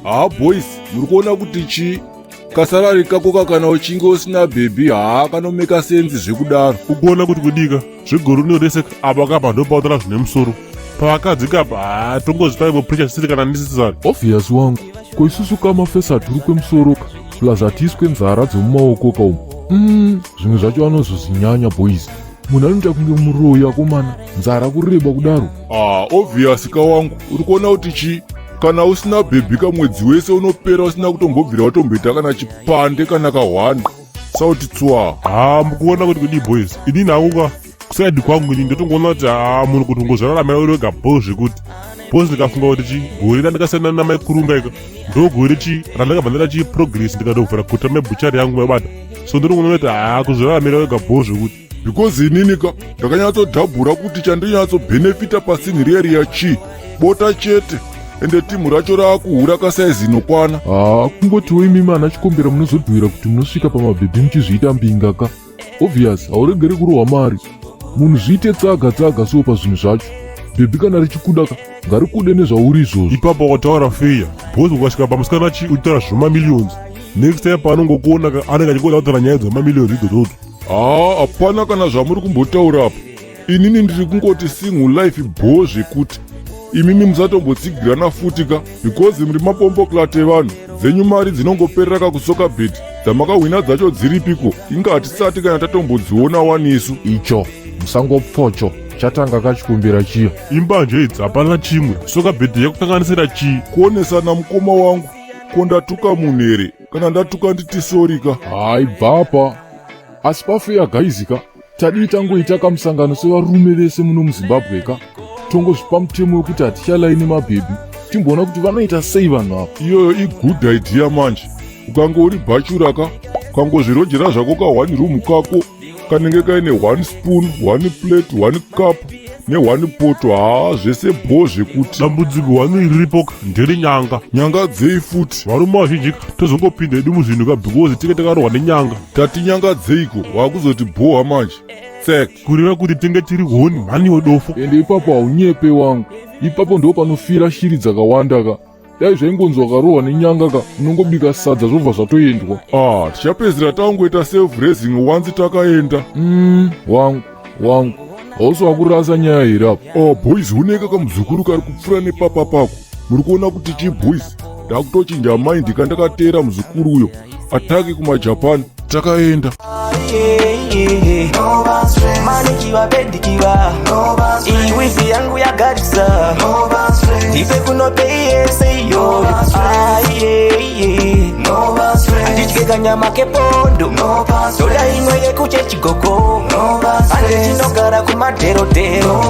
Haa boys, muri kuona kuti chii? Kasalary kako ka kana uchinge usina bhebhi, haa, kanomeka sense zvekudaro. Ukuona kuti kudika zvegore rino rese apa kapa ndopautaura zvine musoro pavakadzi kapa. Haa, tongozvipa pressure zvisiri kana necessary. Obvious wangu. Ko isusu kamafesi haturi kwemusoro ka, plus hatiiswe nzara dzemumaoko kaumu. Zvimwe zvacho vanozozinyanya boys. Munhu anoita kunge muroyi akomana, nzara kureba kudaro. Ah, obvious kawangu. Uri kuona kuti chii? Kana usina bhebhi kamwedzi wese unopera usina kutombobvira watomboita kana chipande kana kahwani sauti tswa. Haa, mukuona kuti kudii boys? Inini hangu ka, kuside kwangu ini ndotongoona kuti haa, munhu kuti ungozvararamira uri wega bo zvekuti boss. Ndikafunga kuti chi gore randikasiyana namaikurunga ika, ndo gore chi randakabva ndaita chi progress, ndikatovhura guta mebutchery yangu maibata. So ndinokuona kuti haa, kuzviraramira wega bo zvekuti. Because inini ka ndakanyatsodhabhura kuti chandinyatsobhenefita pasini riya riya chii? Bota chete, ende timu racho raakuhura kasaizi inokwana. Haa, kungotiwo imimi ana chikombera munozodhuwira kuti munosvika pamabhebhi muchizviita mbinga ka. Obvious hauregeri kurohwa mari. Munhu zviite tsaga tsaga so pazvinhu zvacho. Bhebhi kana richikuda ka, ngarikude nezvauri izvozvo. Ipapo wataura fair boss. Ukasvika pamusikana chi uchitaura zvemamillions, next time paanongokuona ka, anenge achingoda kutaura nyaya dzemamillions idzodzo. Haa, hapana kana zvamuri kumbotaura apa. Inini ndiri kungoti single life bho zvekuti. Imimi musatombotsigirana futi ka, because muri mabomboclaat evanhu. Dzenyu mari dzinongoperera kakusoka bhedhi. Dzamakahwina dzacho dziripiko? Inga hatisati kana tatombodziona wanisu. Icho musangopfocho chatanga kachikumbira chiya. Imbanje idzi, hapana chimwe. Soka bhedhi yekukanganisira chii? Kuonesana mukoma wangu. Ko ndatuka munhu here? Kana ndatuka nditi sorry ka. Hai, bvapa. Asi pafair guys ka, tadii tangoita kamusangano sevarume vese muno muZimbabwe ka, tongozvipa mutemo wekuti hatichalaini mabhebhi, timboona kuti vanoita sei vanhu ava. Iyoyo igood idea manje. Ukange uri bachelor ka, ukangozvirojera zvako ka one room kako kanenge kaine one spoon, one plate, one cup neone poto, haa, zvese bho zvekuti. Dambudziko wani riripo ka nderenyanga. Nyanga dzei futi? Varume vazhinji ka tozongopinda edu muzvinhu ka because tinge takarohwa nenyanga. Tati nyanga dzeiko? Waakuzoti bhoha manje, tsek. Kureva kuti tinge tiri honi mhani wedofo. Ende ipapo haunyepe wangu. Ipapo ndo panofira shiri dzakawanda ka. Dai zvaingonzi wakarohwa nenyanga ka, unongobika sadza zvobva zvatoendwa. Ah, tichapedzisira tangoita self raising once takaenda. Wangu wangu, hausi wakurasa nyaya here apo? Oh boys, uneka kamuzukuru kari kupfuura nepapa pako. Muri kuona kuti chi boys? Ndakutochinja mind kandakateera muzukuru uyo atake kumaJapan takaenda. Manikiwa bedikiwa, iwifi yangu yagarisa, ndipe kunopei yese iyo. Handitye kanyama kepondo, ndoda imwe yekuchechigoko, ande tinogara kumadherodhero.